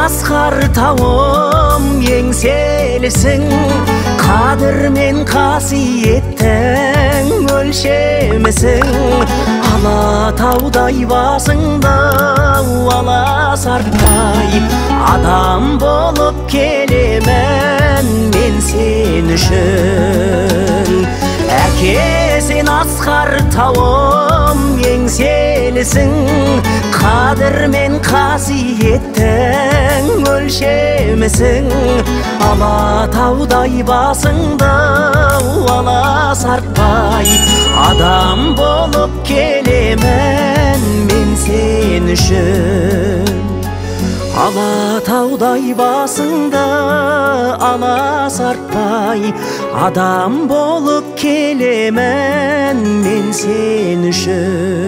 асқар тауым еңселісің, қадір мен қасиеттің өлшемісің. Алатаудай басыңды аласартпай, адам болып келемін мен сен үшін. Әке, сен асқар тауым еңселісің, қадір мен қасиеттің өлшемісің. Алатаудай басыңды аласартпай, адам болып келемін мен сен үшін. Алатаудай басыңды аласартпай, адам болып келемін мен сен үшін.